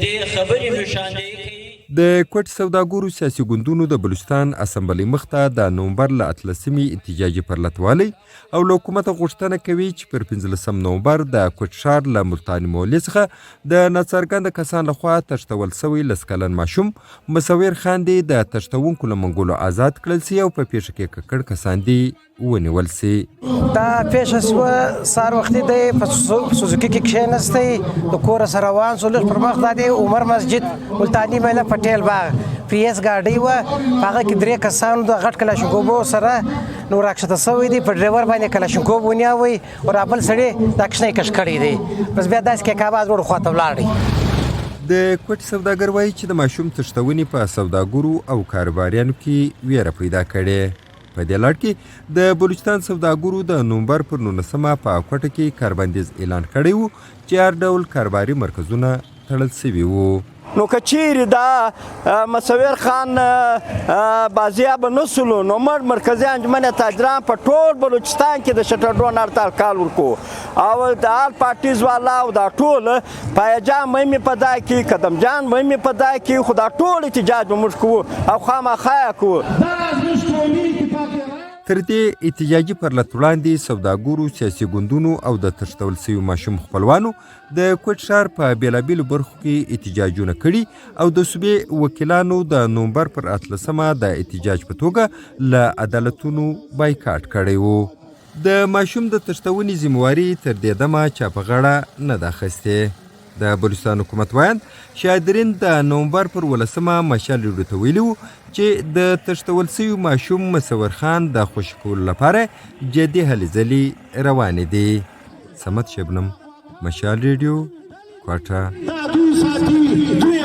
دې خبرې نشاندهي کوي. د کوټې سوداګرو سیاسي ګوندونو د بلوچستان اسمبلۍ مخته د نومبر له اتلسمې احتجاجي پرلت والی او له حکومته غوښتنه کوي چې پر 15 نومبر د کوټ ښار له ملتاني مولې څخه د ناڅرګند کسان لخوا تښتول شوی لس کلن ماشوم مصور خان دې د تښتونکو له منګولو آزاد کړل شي او په پېښه کې ککړ کسان دې ونیول شي. دا پېښه شوه سهار وختي دی په سوزوکي کې کښېنستی، د کوره سره روان شو، لږ پر مخ دا دی عمر مسجد ملتاني میله پټیل باغ پي اس ګاډۍ وه، په هغه کې درې کسان د غټ کلاشینکوبو سره نو راکښته شوی دی، په ډریور باندې کلاشینکوب ونیاوی او رابل سړي دا کښنی کش کړی دی، بس بیا داسې کېکاباد روډ خواته ولاړی. د کوټې سوداګر وايي چې د ماشوم تښتونې په سوداګرو او کاروباریانو کې وېره پیدا کړې. په دې لړ کې د بلوچستان سوداګرو د نومبر پر نولسمه په کوټه کې کاربندیز اعلان کړی و چې هر ډول کاروباري مرکزونه تړل شوي وو. نو که چیرې دا مصور خان بازیاب نه سولو نو موږ مرکزي انجمن تاجران په ټول بلوچستان کې د شټرډون هړتال کال ورکو او د آل پارټیز والا او دا ټول پایه جان به مې په ځای کې، قدم جان به مې په ځای کې، خو دا ټول احتجاج به موږ کوو او خامخا یې کوو. تر دې احتجاجي پرلت وړاندې سوداګرو، سیاسي ګوندونو او د تښتول شوي ماشوم خپلوانو د کوټ ښار په بېلابېلو برخو کې احتجاجونه کړي او د صوبې وکیلانو د نومبر پر اتلسمه د احتجاج په توګه له عدالتونو بایکاټ کړی و. د ماشوم د تښتونې ذمه واري تر دې دمه چا په غاړه نه ده اخیستې. د بلوچستان حکومت ویاند شاهدرین د نومبر پر ولسمه مشال ریډیو ته ویلي وو چې د تښتول شوي ماشوم مصور خان د خوشي کولو لپاره جدي هلې ځلې روانې دي. صمد شبنم، مشال ریډیو، کوټه. دا دوی ساتي دوی.